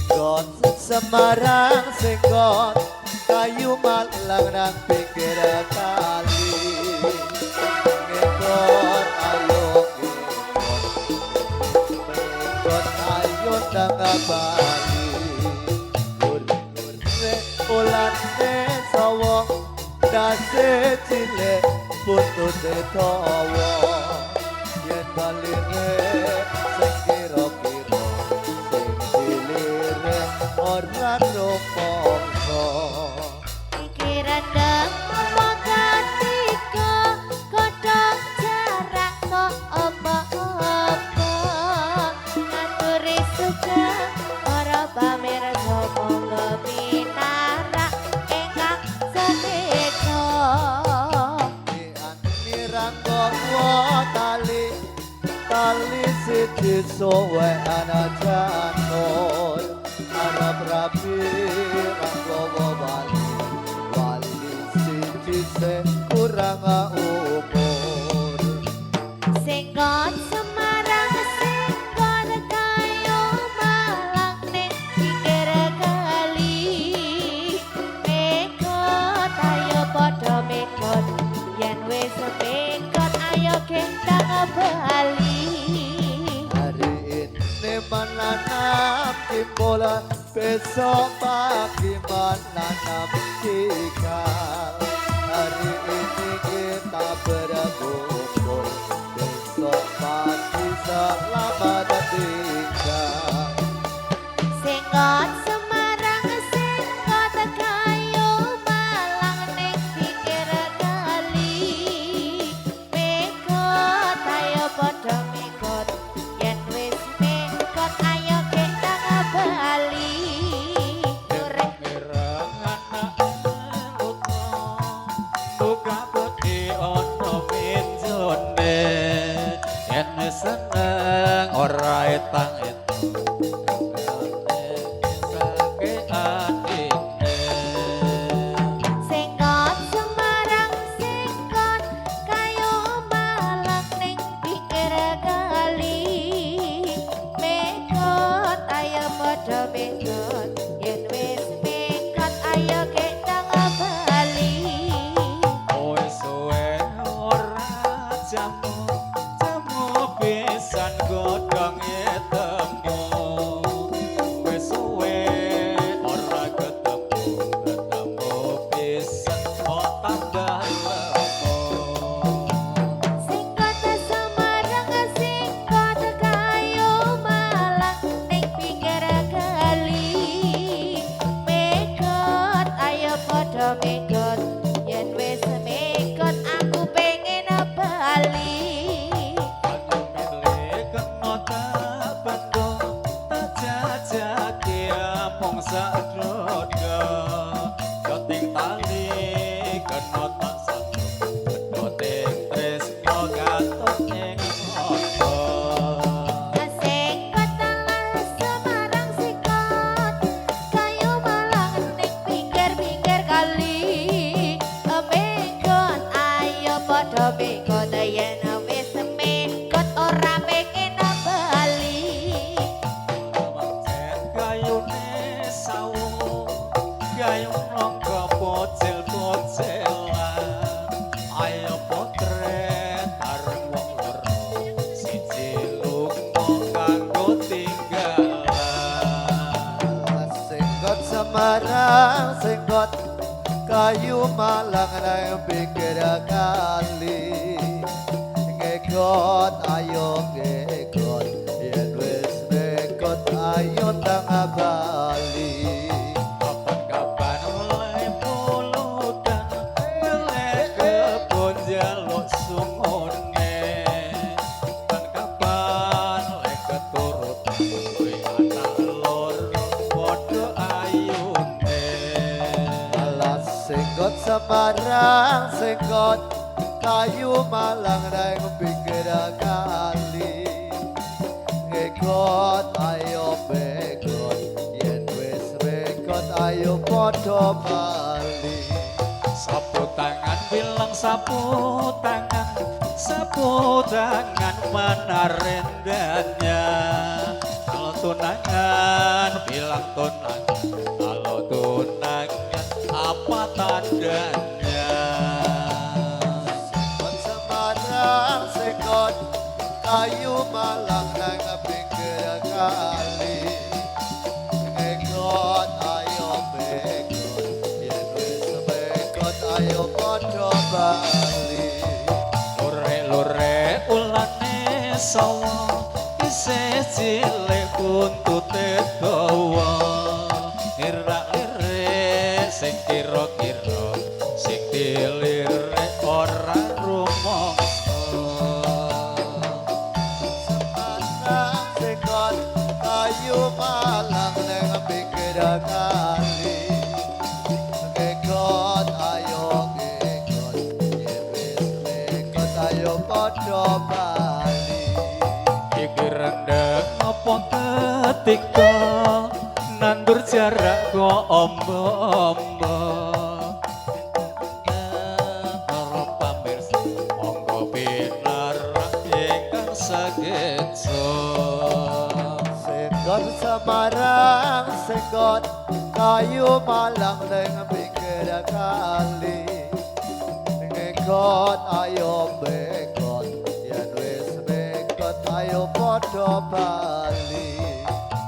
Singgot Semarang singgot kayu Malang nang pinggir kali. Ngekot ayo ngekot, ngekot ayo nang bali. Lur-lure ulane sawa, dase cilik buntute dawa. Yen balire sing kira-kira sing dilire ora rumangsa. Iki rendeng apa ketika godhong jarak kok apa-apa. Ngaturi sugeng para pamirsa monggo pinarak ingkang sedeka. Niranggawa tali tali siji suwe ana janur arep rabi ranggawa wali wali siji sing kurang umur. Singgot Semarang singgot kayu Malang ning pinggir kali. Mekot ayo padha mekot yen wis mekot ayo gendang bali. Hari ini menanam timbul, besok pagi menanam cikal. Hari ini kita berkumpul, besok pagi selamat tinggal. Singgot Semarang singgot kayu Malang ning pinggir kali. Mekot ayo padha mekot yen wis mekot ayo gendang bali. Urip Mireng anak luta buka peti ana mejone yen wis seneng ora etang etung mesake atine. Singgot Semarang singgot kayu Malang ning pinggir kali. Mekot ayo padha mekot yen wis mekot ayo gendang bali. Wis suwe ora jamu jamu pisan godhonge temu. Wis suwe ora ketemu ketemu pisan kok tambah lemu. Singgot Semarang singgot kayu Malang ning pinggir kali. Mekot ayo padha mekot yen wis mekot aku pengen bali. Aku milih kena tak bando tak jajake amung sak dodo. Joting tali kena tak satu kedoting tresno katut ing mata. Singgot Semarang singgot kayu Malang ning pinggir-pinggir kali. Mekot ayo padha mekot yen wis mekot ora pengen bali. Pancen kayune sawu kayu nangka pocil-pocilan. Ayo potret bareng wong loro siji lunga kanggo tinggalan. Singgot Semarang singgot kayu Malang nang pinggir kali. Ngekot ayo ngekot yen wis ngekot ayo tang bali. Kapan-kapan mulai pulutan meleh kebon jaluk sungone. Kapan lek keturutan kuwi anak loro padha ayune. Alas singgot Semarang singgot kayu Malang nang pinggir kali. Ngekot ayo mekot yen wis mekot ayo padha bali. Sapu tangan bilang sapu tangan. Sapu tangan mana rendahnya. Kalau tunangan bilang tunangan, kalau tunangan apa tandanya? Sekon Semarang sekon kayu Malang nang pinggir kali. Ngekot ayo bekot, yen wis bekot ayo padha bali. Lure-lure ulane sawa, isih cilik buntute dawa. Lirak-lirik sing kira-kira, sing dilirik ora rumangsa. Semarang sekon kayu Malang nang pinggir kali. Ngekot ayo ngekot, yen wis ngekot ayo padha bali. Iki rendeng apa ketika nandur jarak kok ombo-ombo. Para pamirsa monggo pinarak ingkang sagejo. Sekon Semarang sekon kayu Malang nang pinggir kali. Ngekot ayo bekot, yen wis bekot ayo padha bali.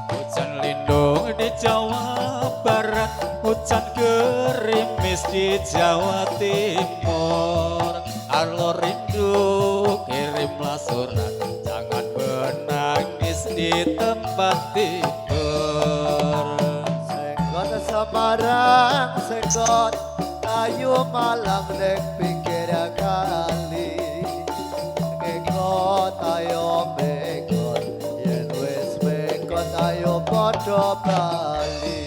Hujan lindung di Jawa Barat, hujan gerimis di Jawa Timur. Kalau rindu kirimlah surat, jangan menangis di tempat tidur. Sekon Semarang sekon kayu Malang nang pinggir kali. Ngekot ayo bekot, yen wis bekot ayo padha bali.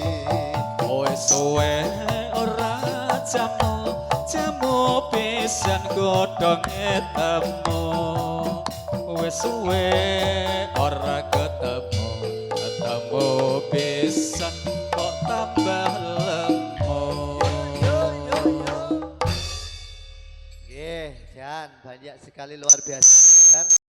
Wis suwe ora jamu, jamu pisan godhonge temu. Wis suwe ora ketemu, ketemu pisan kok tambah lemu. Yo yo yo. Nggih, Jan, banyak sekali, luar biasa.